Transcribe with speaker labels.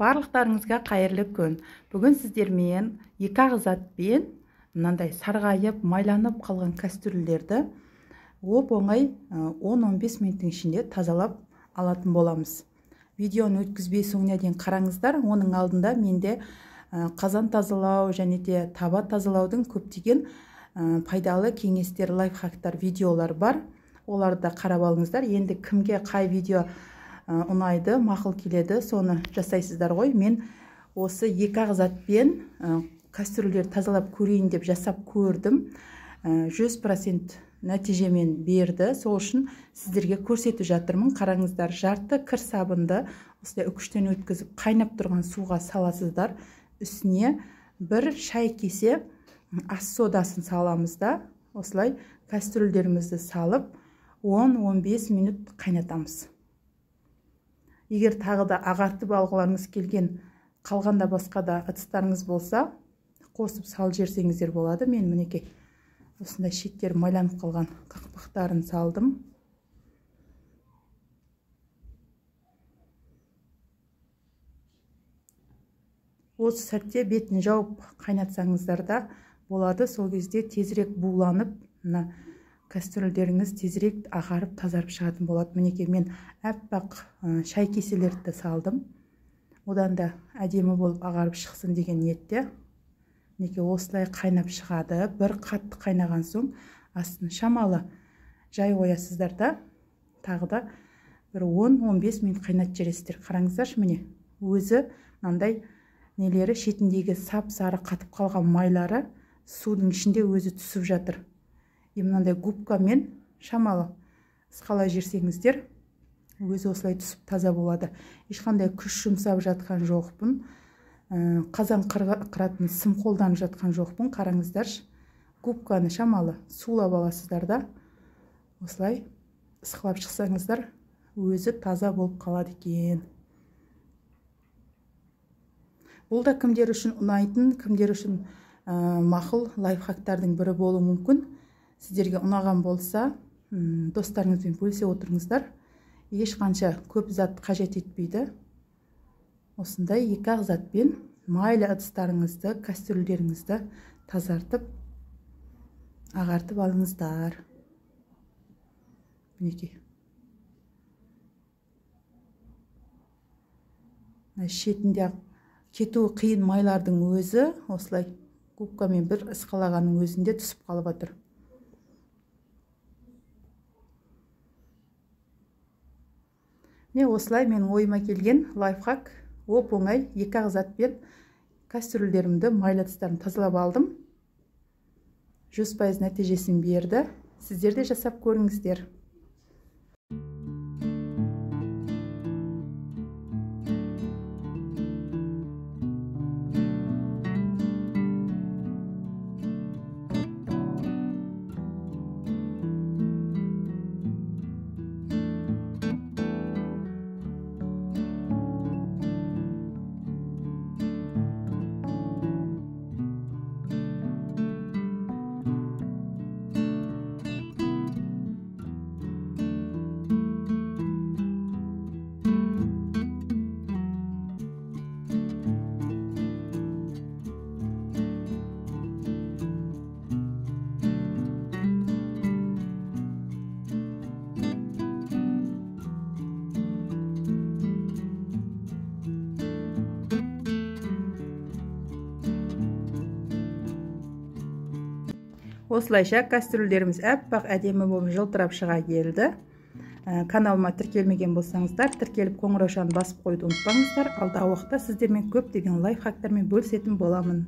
Speaker 1: Барлықтарыңызға қайырлы күн. Бүгін сіздермен екі ақ затпен мынандай сарғайып, майланып қалған кастрюльдерді оп-оңай 10-15 минуттың ішінде тазалап алатын боламыз. Видеоны өткізбей соңына дейін қараңыздар. Оның алдында менде қазан тазалау және де таба тазалаудың көптеген пайдалы кеңестер, лайфхактар, видеолар бар. Оларды да қарап алыңыздар. Енді кімге қай видео ұнайды, мақұл келеді, соны жасайсыздар ғой. Мен осы екі ақ затпен кастрюльдерді тазалап көрейін деп жасап көрдім. 100% нәтижемен берді. Сол үшін сіздерге көрсетіп жатырмын. Қараңыздар, жарты кір сабынды осылай үкіштен өткізіп қайнап тұрған суға саласыздар. Үстіне бір шай кесе ас содасын саламыз да, осылай кастрюльдерімізді салып 10-15 минут қайнатамыз. Егер тағы да ағартып алғыларыңыз келген қалғанда басқа да ыдыстарыңыз болса, қосып салып жіберсеңіздер болады. Мен мінекей осындай шеттері майланып қалған қақпақтарын салдым. Осы сәтте бетін жауып қайнатсаңыздар да болады. Сол кезде тезірек буланып, мына кастрюльдеріңіз тезірек ағарып, тазарып шығатын болады. Мінекей мен аппақ шай кеселерді салдым. Одан да әдемі болып ағарып шықсын деген ниетте. Мінекей осылай қайнап шығады. Бір қатты қайнаған соң астын шамалы жай қоясыздар да, тағы да бір 10-15 минут қайнатып жібересіздер. Қараңыздаршы, міне өзі мынандай нелері, шетіндегі сап-сары қатып қалған майлары судың ішінде өзі түсіп жатыр. И мынандай губкамен шамалы ысқалай жіберсеңіздер, өзі осылай түсіп таза болады. Ешқандай күш жұмсап жатқан жоқпын. Қазан қыратын сым қолданып жатқан жоқпын. Қараңыздаршы, губканы шамалы сулап аласыздар да, осылай ысқылап шықсаңыздар, өзі таза болып қалады екен. Бұл да кімдер үшін ұнайтын, кімдер үшін мақұл лайфхактардың бірі болуы мүмкін. Сіздерге ұнаған болса, достарыңызбен бөлісе отырыңыздар. Ешқанша көп зат қажет етпейді. Осындай екі ақ затпен майлы ыдыстарыңызды, кастрюльдеріңізді тазартып, ағартып алыңыздар. Мінекей. Шетінде кетуі қиын майлардың өзі осылай губкамен бір ысқалағанның өзінде түсіп қалып жатыр. Міне осылай менің ойыма келген лайфхак, оп-оңай екі ақ затпен кастрюльдерімді, майлы ыдыстарымды тазалап алдым. 100% нәтижесін берді. Сіздер де жасап көріңіздер. Осылайша кастрюльдеріміз аппақ әдемі болып жылтырап шыға келді. Каналыма тіркелмеген болсаңыздар, тіркеліп қоңыраушаны басып қоюды ұмытпаңыздар. Алдағы уақытта сіздермен көптеген лайфхактармен бөлісетін боламын.